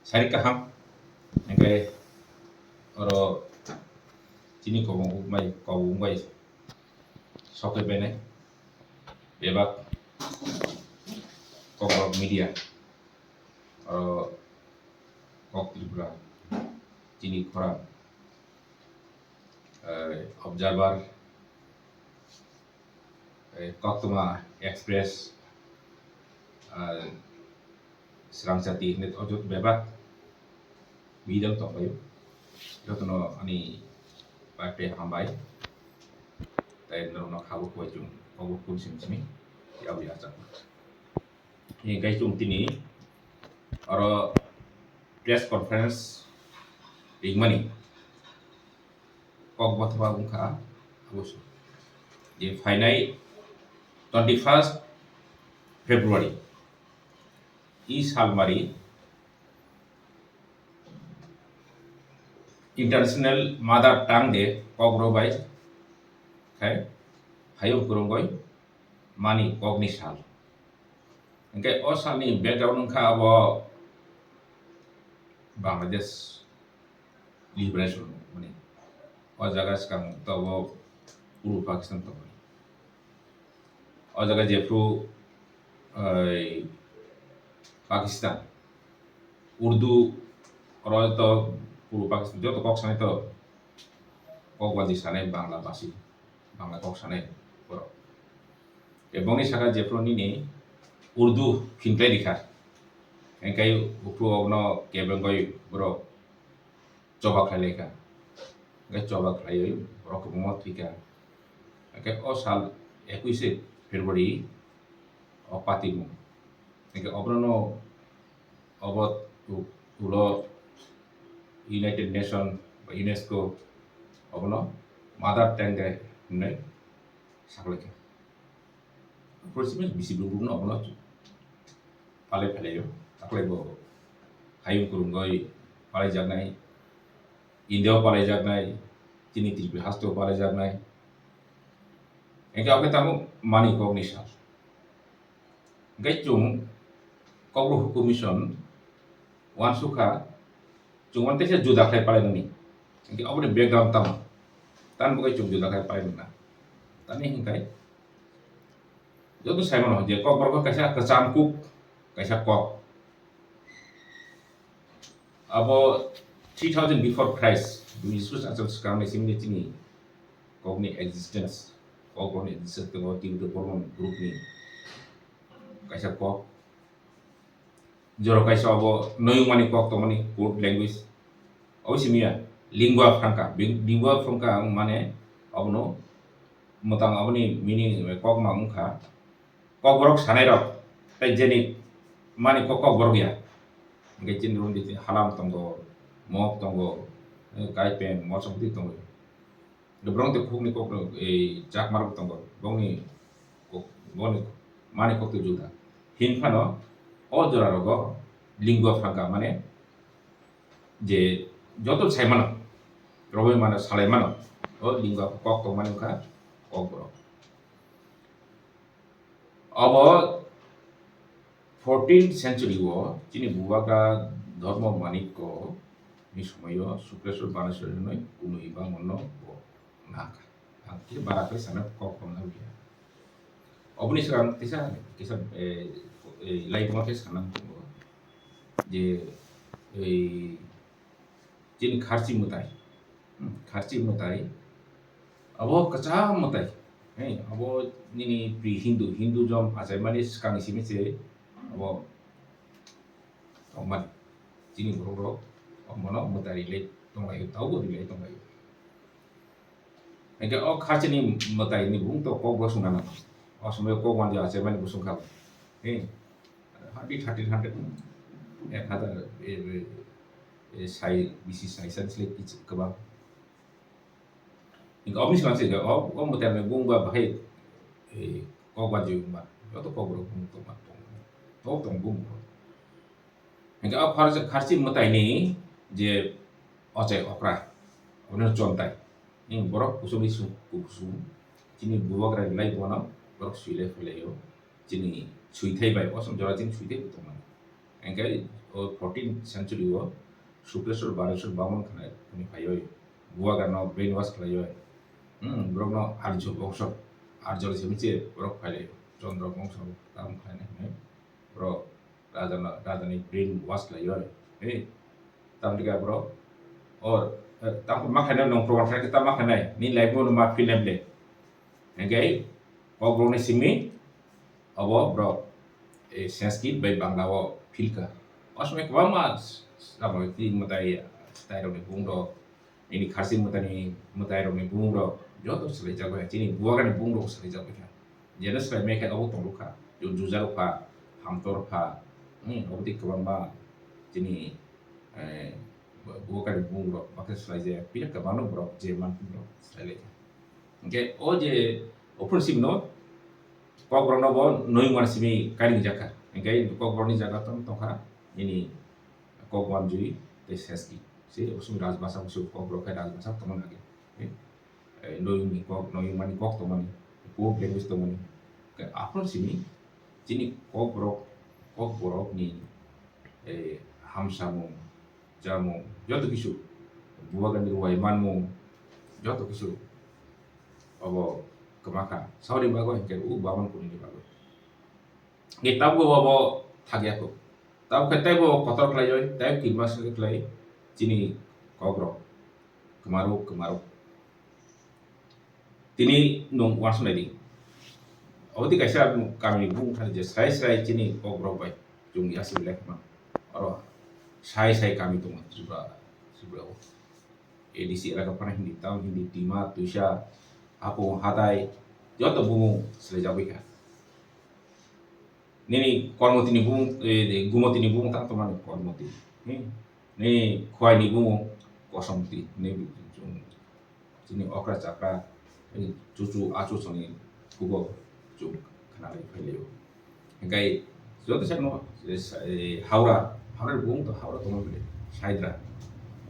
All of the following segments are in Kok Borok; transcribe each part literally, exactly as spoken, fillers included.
Sari kaham, hingke oro chini kobong bai, kobong bai sokoi benai bebak Kokborok media, oro Kok Tripura, chini khorang, eh, Observer, eh, Koktwma Express, eh, Srangchati hinwi o joto bebak media tongbaio. Jotono ani birthday hambai. Tai norokno khabuk bai chwng kobor kun sim simi yawi achak. Hingke chwng tini oro press conference ringmani kok bothoma wngkha abo se. Je phainai twenty first February i salmari International Mother Tongue Day kok rw bai khai hayung kwrwngwi mani kokni sal. Hingke o salni background wngkha abo Bangladesh liberation movement. O jaga swkang tobo Purbo Pakistan tongo. O jaga jephru, oi, Pakistan, Urdu, oro to Purbo Pakistan joto kok sanai to kok waji sanai Bangla basi, Bangla kok sanai borok. Ebongni saka jephru nini Urdu phintai rikha, engkai uphru ogno kebengoi borok choba khlai laikha. Hingke choba khlaiwi borok kwbangma thwikha. Hingke o sal ekuishe February o patimung. Hingke oborogno obo u-, ulo United Nation ba UNESCO obono Mother Tongue Day hinwi saklaikha. Aphuru simi bisi brum brum no obono palai phailaio. Taklai bo hayung kwrwngwi palaijaknai, India o palaijaknai, chini Tripura haste o palaijaknai. Hingke abo khe tamo mani kokni sal. Hingke chwng Kokborok Hukum Mission uansukha, chwng uan teisa juda khlai palaimani. Hingke aboni background tamo? Tamni bagwi chwng juda khlai palaimana? Tamni hingkai joto saimano je Kokborok kaisa kwcham kuk, kaisa kok. Abo three thousand before Christ, Jisu achal swkangni simi chini kokni existence, Kokborokni existence tongo, Tibet Bormon groupni kaisa kok. Jora kaisa obo noyungmani kok tongmani code language. Obo simi ya, lingua franca. Bi-, lingua franca ang mane obono mwtang aboni meaning kok ma wngkha. Kokborok sanai rok, tei jeni mani kok, Kokborok ya. Hingke chini room di halam tongo, mok tongo, eh, kaipeng, mosok di tongo. Borok tei khukni kok, eh, chakma rok tongo. Bongni kok, bongni mani kok tei juda. Hinphano o jora rogo lingua franca mane je joto sai mano, roboi mano, salai mano, o lingua kok tongmani wngkha Kokborok. Abo fourteenth century o chini Bubagra Dharma Manikko ni somoio Sukreshwar Baneswari hinwi kunui bangmano bo nangkha. Ang khe bara khe sana kok romna rwya. Oboni swkang kisa, kisa, eh, eh, laibuma khe sana tongo je, eh, chini kharchi mwtai, hmm, kharchi mwtai, abo kwcham mwtai, he, abo nini pri Hindu, Hinduism achaimani swkang simi se abo tongmani. Chini borok rok omono mwtai rilai tonglaio, taubo rilai tonglaio. Hingke o kharchini mwtai ni bung to kok bo sungna nango. O somoi kok wanja achaimani bo sungkha. He, Thirty, thirteen hundred, ek hazar, e, e, e, sai, bisi sai san sile kichi kwbang. Hingke oboni swkang se o, o mwtai bung ba bahai, e, kok ba jui ba, joto Kokborok bung tong ba tong, to tong bung. Hingke o khar-, kharchi mwtai ni je ochai okra, obono chontai. Hing borok kusum ni sum, kusum, chini Bubagra ni lai bono borok sui lai phai lai o. Chini suithai bai, o som jora chini suithai bo tongmani. Hingke o fourteenth century o Sukreshwar Bareswar Bamon khnai hwnwi phaiwi Bubagrano brainwash khlaiwi, hmm, borokno Arjo bongso, Arjo se miche borok phailai Chandra bongso tam khlainai hwnwi borok rajano, rajani brainwash khlaiwi, hey, tamni khe borok o, eh, tamkhe ma khainai nong proman khainai khe ta ma khainai, nini life-o ma feel nai ble. Hingke kokborokni simi obo borok, eh, Sanskrit bai Bangla o philka. O somoi kwbangma s-, s-, twi mwtai, mwtai rokni bumung rok, nini kharchi mwtaini mwtai rokni bumung rok joto swlaijak bai, chini Bubagrani bumung rok swlaijak bai kha. Jeno swlai mai khe obo tongo kha, ju-, juja rok pha, hamtor pha, hmm, obo twi kwbangma chini, eh, Bubagrani bumung rok bakhe swlaijak, phiya kwbangma borok je man rok swlailaijak. Hingke o je ophun simi no kokborok no bo noi man simi kairing jakha. Hingke kokborok ni jaga tong tongkha nini kok wanjui tei Sanskrit. Se osum rajbhasha osum kokborok khai rajbhasha tongma nage. Eh, noi ni kok, noi mani kok tongmani, code language tongmani. Hingke aphun simi chini kokborok, kokborok ni, eh, hamsamung, chamung, joto kisu, Bubagrani ruwai manmung, joto kisu obo kwma kha. Sauri bagwi hingke o Bamon kunini bagwi. Hingke tabuk bo bo thakya kho. Tabuk khe teibo kotor khlaiwi, tei kirima se khlai chini kokrok. Kwmaruk, kwmaruk. Tini nwng uansuk nai di. Obo tei kaisa kamini bumung thani je srai srai chini kokrok bai chwng yasi belai khama. Oro sai sai kami tongo Tripura, Tripura o. A D C elaka phano Hindi, tamo Hindi, Tima, Twisa, Hapung, Hatai, joto bumung swlaijagwi kha. Nini Kormotini bumung, eh, Gumotini bumung tang tongmani Kormoti. Hmm. Nini Khwaini bumung Kosomti. Nini chini okra chakra, nini chuchu achu songni kugo chwng khna lai phai laio. Hingkai joto sano, eh, sa-, eh, Howrah, Howrah ni bumung to Howrah tongma bile, Saidra.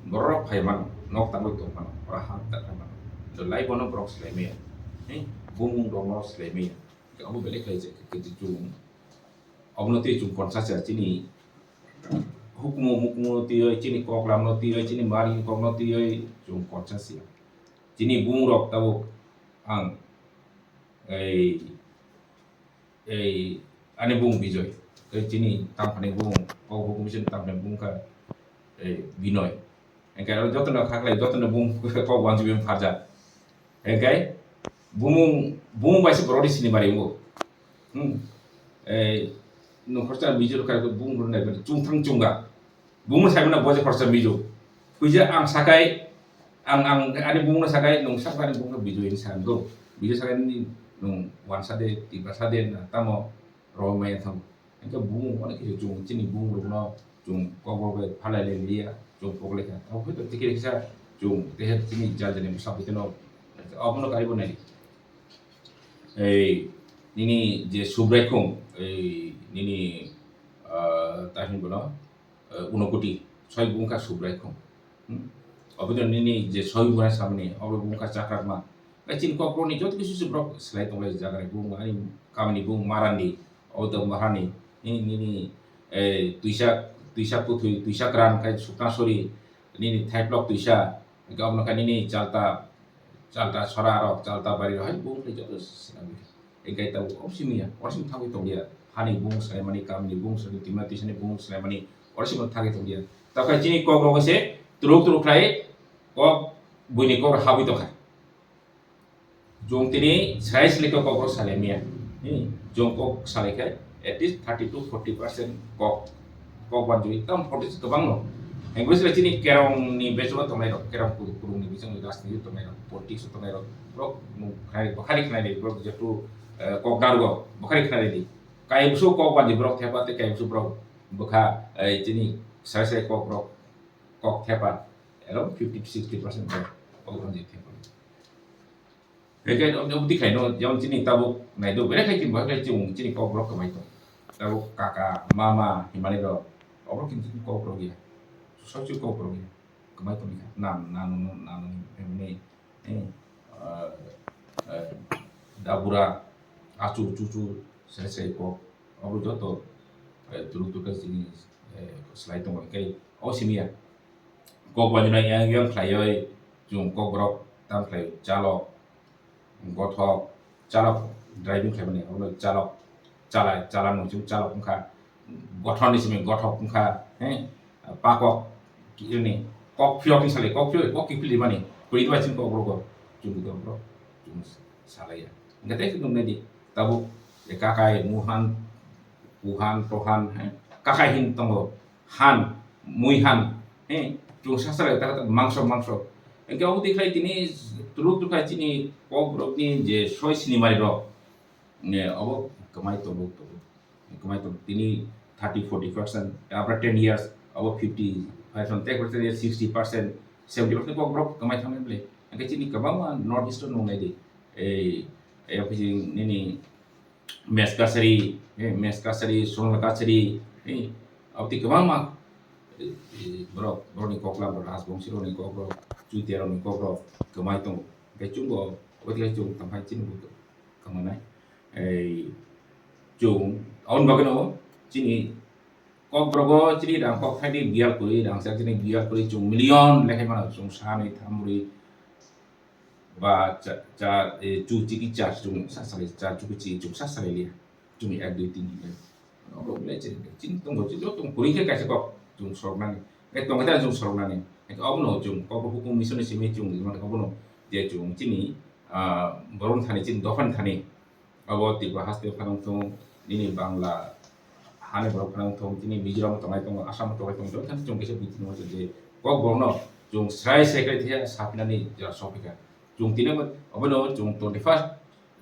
Borok phai mano, nok tangwi tong mano, ora ha tak mano. To lai bono borok swlai maya. Eh, bumung rok no swlai maya. Abo belai khlai je, khe chwng. Abono tei chwng konsa se chini hukumu mukumu twiwi, chini koklam no twiwi, chini mari kok no twiwi chwng konsa se. Chini bumung rok tabuk ang ei, ei ani bumung Bijoy. Tei chini tamphani bumung, kok hukumu chini tamphani bumung kha, ei Binoy. Hingke aro jotono khaklai, jotono bumung kok wanjui bumung pharjak. Hingke bumung, bumung bai se borok ni sini mari wngo. Hmm. Ei, nokharsa Mizo rok khai bumung rok nai chungthang chunga. Bumung sai mano bo je khorsa Mizo. Puija ang sakai, ang, ang ani bumung no sakai, nung sakani bumung no Bijoy hinwi sa do. Bijoy sakai ni nung wansa de, Tiprasa de na tamo rw maya thang. Hingke bumung onek kisa chwng chini bumung rokno chwng kokborok bai phalai lai liya, chwng pok lai kha. Abo hai to tikhe kisa chwng teher chini jal jani bwsa bwtwi no abono karibo nai. Ei nini je Subraikhung, ei nini, ah, ta hin bono, eh, Unokoti, soi bumung kha Subraikhung. Hmm? Obo to nini je soi bumung samani, obo bumung kha Chakrakma. Bai chini kokborok ni joto kisu se borok swlai tonglai jaga ni bumung, ani kamini bumung Marani, obo to Marani, nini, nini, eh, Twisa, Twisa Puthwi, Twisa Kran khai Suknasori, nini Thaiplok Twisa, obo no khai nini Chalta, Chalta Sora rok, Chalta Bari rok, hai bumung ni joto swlai. Hingke tabuk oro simi ya, oro simi thangwi tongya. Hani bumung swlaimani, kamni bumung swlaimani, twima twisani bumung swlaimani, oro simi thangwi tongya. Tokhe chini kok rok se turuk turuk khlai kok buini kok habwi tongkha. Jong tini srai srai kok rok salaimya. Hmm, jong kok salai khe at least thirty to forty percent kok kok banjui tam forty kwbang no. English le chini kerong ni bechugo tongnai rok, kerong kuru-, kurung ni bising rajniti tongnai rok, politics tongnai rok, borok mung khnai, bukhari khnai di, borok jetu, eh, kok narugo, bukhari khnai di. Kai busu kok banjui borok thepa tei kai busu borok bukha, eh, chini sai sai kok rok, kok thepa, elo fifty to sixty percent borok kok banjui thepa. Hingke omo twi khaino, jemon chini tabuk naido, belai khai chini bo hai khai chini kokborok kwmai tong. Tabuk kaka, mama hinmani rok, oborok khe chini kokborok ya. Soichuk kokborok ya. Kwmai tongwi kha. Nan, nan, nan, himni, eh, eh, eh, dabura, achu, chuchu, sai sai kok. Obo joto, eh, turuk turuk khe chini eh, slai tongo, hwnkhe o simi ya. Kok bai no yang yang khlaiwi chwng kokborok tam khlai chalok, gothok, chalok driving khlaimani, abono chalok, chala, chala no chwng chalok wngkha, gothon ni simi gothok wngkha, he, pakok, ini, kok phiyok ni sale, kok phiyok, kok kiphil mani, kwrwi bai chwng kokborok, chwng kokborok, chwng salaiya. Hwnkhe tei nuknai di, tabuk, e kakai, muhan, kuhan, tohan, he, kakai hin tongo, han, mui han, he, chwng sa salai, ta, ta, mangso, mangso. Hwnkhe obo twi khlai tini, tuluk twi khlai chini, kokborok ni je soi sini mari rok, ne, obo kwmai tongo, tongo. Kwmai tongo. Tini thirty, forty percent, after ten years, obo fifty percent, tei sixty percent, seventy percent kokborok kwmai thangwi bwle. Hwnkhe chini kwbangma North East o nuknai di. Ei, ei, ophisi nini Mesh Kachari, eh, Mesh Kachari, Sonal Kachari, eh, abo twi kwbangma, eh, eh, borok, borokni kokla, borok Rajbongsi rokni kokrok, Chutia rokni kokrok kwmai tongo. Hwnkhe chwngbo, obo twi chwng tongphai chini bo kwmanai. Ei, chwng, aboni bagwino chini kokborok o chini rang kok thaini biyal kwrwi, rangchak chini biyal kwrwi, chwng million lekhai mano, chwng sanwi, thambrwi, ba cha, cha, eh, chu chiki cha chwng sa salai, cha chuki chi chwng sa salai liya. Chwng ek dui tin hinwi. Obo belai chini, chini tongo, chini tong kwrwi khe kaisa kok chwng soroknani. Tei tongkhe ta chwng soroknani. Obono chwng kok hukum mission ni simi chwng rimani obono je chwng chini, ah, borok thani chini dophan thani. Abo Tripura haste phano wngthung, nini Bangla hani borok phano wngthung, chini Mizoram tongnai tongo, Assam tongnai tongo, joto thani chwng kaisa buini masa je kokborokno chwng srai srai khe thaiya sapnani jora sokphaikha. Chwng tini obo, obono chwng twenty first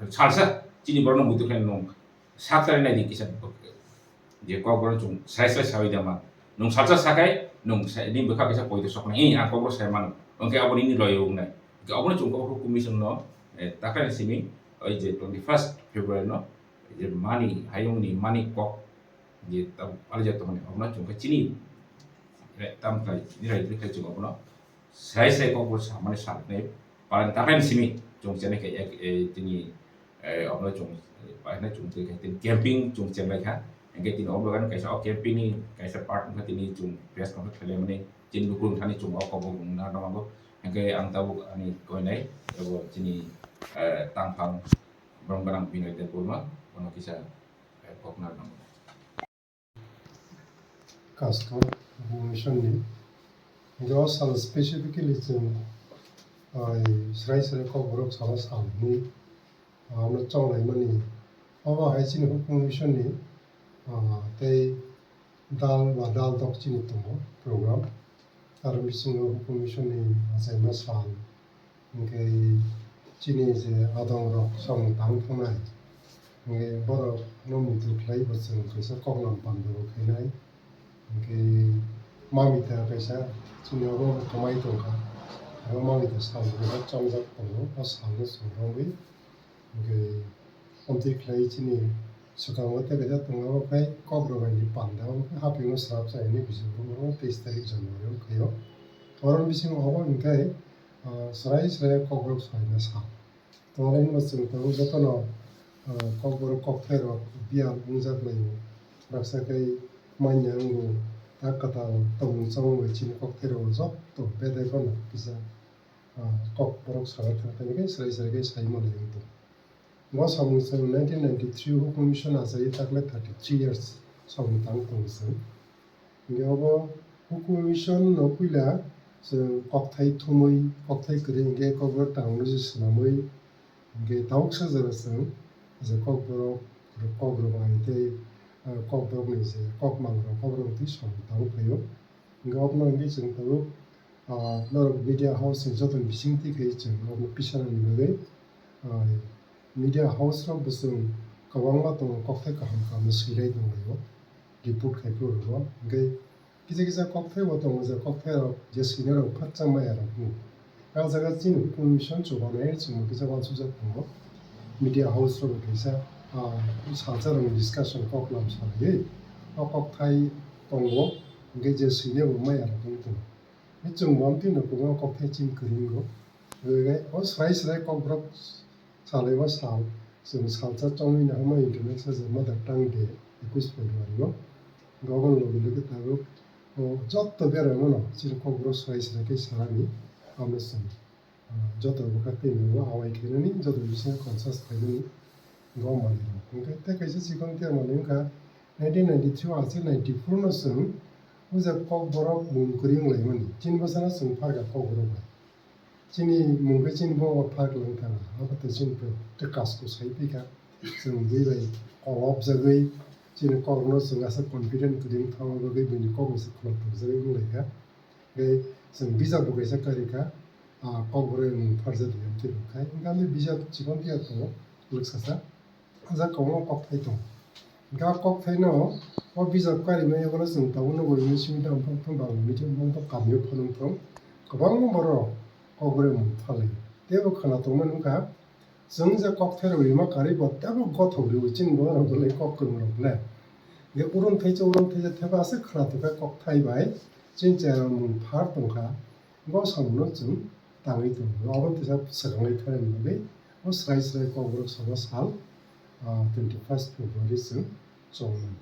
salsa chini borokno muitu khe nwng sak chari nai di kisa. Je kokborok chwng sai sai sawi da man. Nwng salsa sakai, nwng sai, nini bwkha kaisa poito soknai. Ee, ang kokborok sai mano. Hwnkhe abo nini loyo wngnai. Hwnkhe abono chwng kokborok commission no, eh, takhani simi, oi je twenty first February no, je mani, hayungni mani kok, je tam, alijak tongmani, abono chwng khe chini, eh, tam khlai, chini raijwkni khlai chwng abono sai sai kokborok samani saknai, palan takhani simi, chwng chene khe ek, eh, chini Eh, obo chwng, eh, paina chwng twi khe tini camping chwng cheng lai kha. Hwnkhe tini obo ani kaisa o camping ni kaisa part wngkha tini chwng press conference khlai mani chini lukurok thani chwng o kobo wngna nang o. Hwnkhe ang tabuk ani koinai abo chini, eh, tangphang borok gwnang Binoy Debbarma bono kisa, eh, kokna nang o. Custom Commission ni. Hingke o sal specifically chwng, ah, srai srai kokborok salo sal hwnwi, ah, ano chonglaimani. Obo hai chini Hukuk Commission ni, ah, tei dal ba dal dok chini tongo program. Aro bisingo Hukuk Commission ni achaima sal. Hingke chini je adongrok samung tang thangnai, hingke borokno muitu khlai bo chwng kaisa koklam pandoro khainai. Hingke mamita kaisa chini obo kwmai tongkha, abo mamita sal kaisa chongjak tongo, o salno chwng romwi. Hingke amtwi khlai chini swkango tei kaisa tongo, abo khe kokrok bai ni panda, abo khe hapingo swrapsa hwnwi bisingthogo teis tarik January o khaio. Oro bisingo obo hingke, ah, srai srai kokrok salaina sa. Tongo chwng tabuk jotono, ah, kokborok kokthairok biyal wngjak laio. Baksa khe manya wngo, tak kwtal tongmung chamung bai chini kokthairok joto bedai phano kisa, ah, kokborok salai thangtani khe srai srai khe sai manlai wng tong. Bo samung chwng nineteen ninety-three o Commission achai takle thirty-three years samung tang tongo chwng. Hingke obo Commission no puila chwng kokthai thumwi, kokthai kwrwi hingke kokborok technology swnamwi, hingke tabuksa jora chwng je kokborok, kokrok bai tei, ah, kokborokni je kokmangrok, kokrok twi samung tangwi phaio. Hingke obono hingke chwng tabuk, ah, norok media house ni jotoni bisingtwi khe chwng obo kisa nani bagwi, ah, media house rok bo chwng kwbangma tongo, kokthai kaham kaham swilai tonglaio, report khai phuru rwo. Hingke kisa kisa kokthai bo tongo, je kokthai rok je swinai rok phakcha maya rok no. Ah jaga chini Commission chubanai chwngno kisa uansukjak tongo. Media house rok kaisa, ah, salsa rokni discussion koklam salaiwi o kokthai tongo, hingke je swinai bo maya rok wng tongo. Chwng bo amtwi no kwbangma kokthai chini kwrwingo. Hwnkhe o srai srai kokborok salaibo sal, chwng salsa chongwi naharma International Mother Tongue Day, ekush February o. Hwnkhe obo logi logi tabuk o joto berajak mano chini kokborok swrai swrai khe sanani, amo chwng, ah, joto bwkha tei nwng bo awai khainani, joto bisingo conscious khainani, hwnkhe o manwi rok. Hwnkhe tei kaisa chikon khe manwi wngkha nineteen ninety-three o aswk ninety-four no chwng o je kokborok mung kwrwi wng laimani, chini bwsano chwng pharkha kokborok bai. Chini mung khe chini bo pharkha wng thangkha, abo tei chini tei kasko sai phikha. Chwng bui bai kolop jagwi chini kokno chwng aswk confident kwrwi wng thangma bagwi buini kokno se khulok thokjagwi wng laikha. Tei chwng bijap bo kaisa karikha, ah, kokborok mung pharjak ya tei rwkha. Hwnkhe ani bijap chikon phiya tongo kwlwksasa. O jaga kwbangma kokthai tongo. Hwnkhe o kokthaino o bijap karimani yago chwng tabukno bo English medium phano thung, Bangla medium phano thung, kamio phano thung, kwbangma borok kokborok mung phalwi. Tei bo khwna tongmani wngkha, chwng je kokthai rok rima karwi bo teibo gothok rwi chini borok belai kok kwrwng rok le. Hwnkhe urom thai cha urom thai cha thaiba aswk khwna tongkha kokthai bai chini chwrairok mung phar tongkha. Bo samungno chwng tangwi tongo. Abo teisa swkangwi thani bagwi bo swrai swrai kokborok sabo sal, ah, twenty first February chwng chongmani.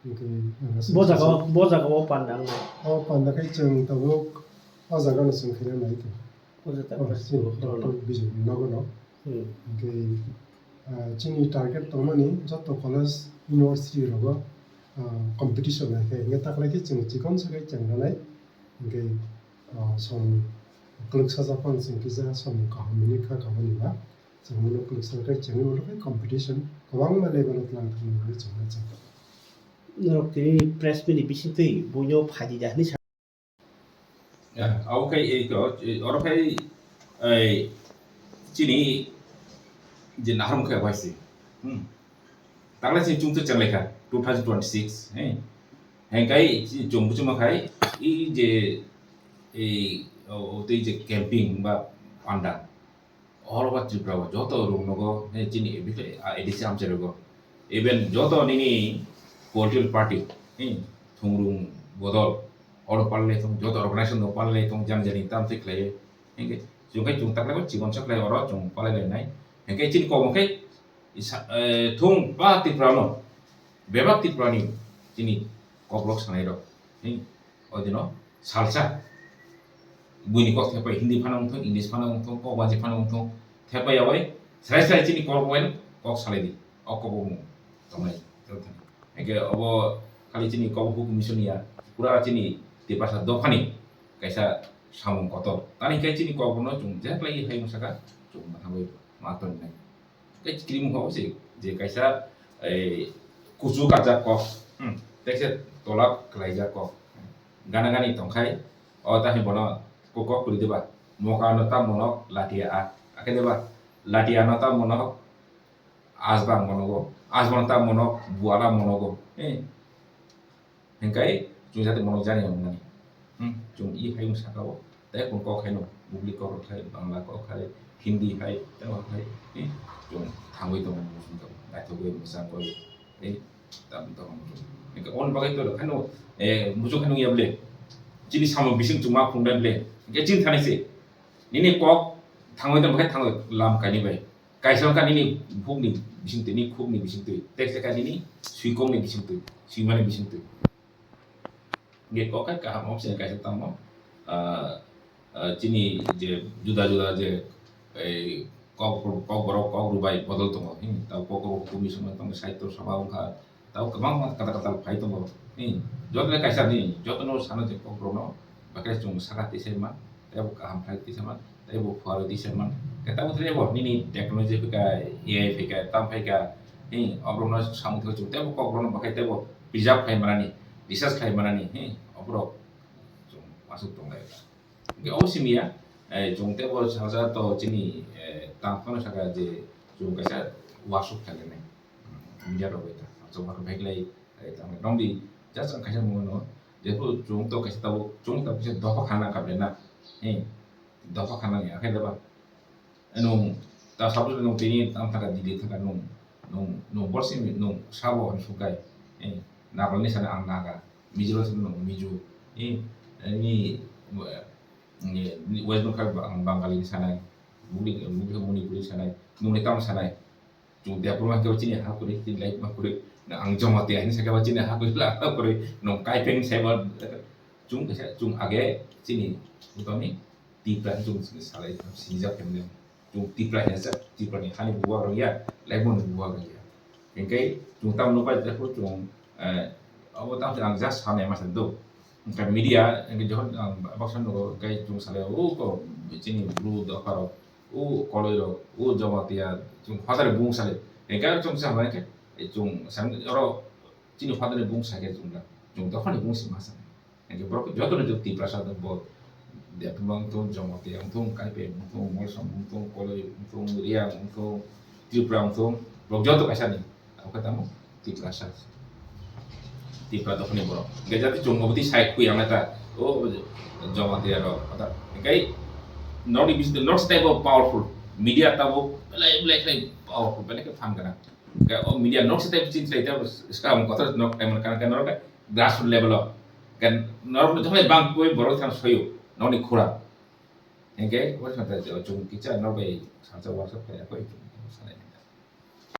Hwnkhe ang aswk Bo jaga, sasa bo jaga o panda wngmani. O panda khe chwng tabuk o jagano chwng khaina nai tongo. O jaga Oh, press chini club. Doctor Bijay ni nogo no. Hmm. Hwnkhe, ah, chini target tongmani joto college, university rogo, ah, competition hai khe. Hwnkhe taklai khe chwng chikon sakai chengranai. Hwnkhe, ah, som kwlwksa japan chwng kisa som kaham minute kha kamani ba. Chwng bono kwlwksa khe chengwi bono khe competition kwbangma level o twlang thangma bagwi chwngno chengkha. Norok tini press meet ni bisingtwi buino phaidi da hwnwi sa. Ya, abo khe ei to, ei, oro khe ei chini je naharmung khe bai se. Hmm. Taklai chini chwngtwi chenglaikha two thousand twenty-six, he. Hengkai chini chwng buchuma khai i je ei o, o tei je camping ba panda. All over Tripura o joto rung nogo, he, chini A D C amchai rogo. Even joto nini political party, he, thungrung bodol, oro palai tong, joto organization no palai tong, jani jani tam se khlai. Hingke, chwng khe chwng taklai bo chikon sa khlai oro chwng palai lai nai. Hingke chini kok hingke, isa, eh, thung ba Tripura no, bebak Tripura ni chini kok rok sanai rok. He, O dino salsa. Buini kok thepai Hindi phano wngthung, English phano wngthung, kok bansi phano wngthung. Thepai awai, srai srai chini kok bai kok salai di. O kok bo mung tongnai, tong thani. Hingke obo khali chini kok hukum mission ya, pura chini Tiprasa dophani kaisa samung kotor. Tani khe chini kok bono chwng je khlai hai wng saka, chwng ma tangwi ma tong nai. Tei kirimung kok se, je kaisa, ei, kuchu kajak kok, hmm, tekse tolap khlaijak kok. Gana gani tongkhai, o tahi bono kok kwrwi diba, moka no tamo no latia a, akhe diba, latia no tamo no asbang monogo, asbang tamo no buala monogo, eh. Hingkai chwng jati mono jani wngmani. Hmm, chwng i hai wng saka o. Tei kun kok hai no, Bugli kok rok hai, Bangla kok hai, Hindi hai, tei kok hai, eh, chwng thangwi tongo, muchung tongo, naithogwi mwchangwi, eh, tam tongo. Hingke on bagwi to haino, eh, muchung haino ya ble. Chini samung bising chuma phung ble. Hingke chini thani se. Nini kok thangwi tong khe thangwi lam kaini bai. Kaisa wngkha nini bukhukni bisingtwi, nini khukni bisingtwi, tekse kha nini swikokni bisingtwi, swimani bisingtwi. Hingke kok hai kaham option kaisa tamo, ah, ah, chini je juda juda je, ei, kok, kok borok, kok rwbai bodol tongo, hmm, tamo kok rwbai komisono tamo sahitya sabha wngkha, Tamo kwbangma kwtal kwtal phai tongo. Hmm. Joto le kaisa ni, joto no sana je kok rok no, bakhe chwng saka tisa man, tei bo kaham phai tisa man, tei bo phuarwi tisa man. Khe tamo tei bo nini technology phika, A I phika, tam phika, hmm, oborok no samung thai chwng tei bo kok rok no bakhe tei bo preserve khai manani, research khai manani, hmm, oborok chwng aswk tong lai. Hingke obo simi ya, eh, chwng tei bo sasa to chini, eh, tang phano saka je chwng kaisa workshop khlainai. Media rok bai ta, chwng ma khe baiklai, eh, tang nong di, just ang kaisa mungno, jephru chwng to kaisa tabuk, chwng tabuk kaisa dopha khana kha ble na, eh, dopha khana ni akhe deba. Nwng ta sabjak nwng tini tamo thangkha Delhi thangkha nwng, nwng, nwng borsi nwng sabo hwn sungkai. Eh, Nagaland ni sana ang Naga, Mizoram sana nwng Mizo. Eh, ni, ni West Bengal ang Bangali ni sanai, Muni, Muni, Manipuri sanai, nwng ni tamo sanai. Chwng development khe chini ha kwrwi, chini life ma kwrwi. Ang Jamatia hinwi sakha ba chini ha kwrwi la kwrwi nwng kaipeng saiba. Chwng kaisa chwng age chini utoni Tipra chwng salai sinijak khe mwnwi. Chwng Tipra hinsa Tiprani hani buwak rwya, laiboni buwak rwya. Hinkhe chwng tamo nukbai jepho chwng, eh, abo tamo ang just sanai masa do. Hinkhe media hinkhe jokhon ang baksa nugo hinkhe chwng salai o ko chini bru dopharok, o koloirok, o Jamatia chwng hoda ni bung salai. Hinkhe chwng sa hwnba hinkhe chwng sa oro chini hoda ni bung sakhe chwng da. Chwng dophani bung se masa. Hinkhe borok joto no Tiprasa bo Debbarma wngthung, Jamatia wngthung, Kaipeng wngthung, Molsom wngthung, Koloi wngthung, Reang wngthung, Tripura wngthung, borok joto kaisa ni. Abo khe tamo Tiprasa. Tipra dophani borok. Hinkhe jati chwng obo twi sai khuya wngkha, o Jamatia rok. Hinkhe north east, north type of powerful media tabuk belai belai khlai powerful, belai khe phan gwnang. Hinkhe o media north type chin khlai tabuk swkang kotor nok emon kana kana norok grassroots level o. Kan norok jokhon bang koi borok thang soyo, nokni khura. Hinkhe o thang ta chwng kisa norok bai salsa workshop khlai koi sanai.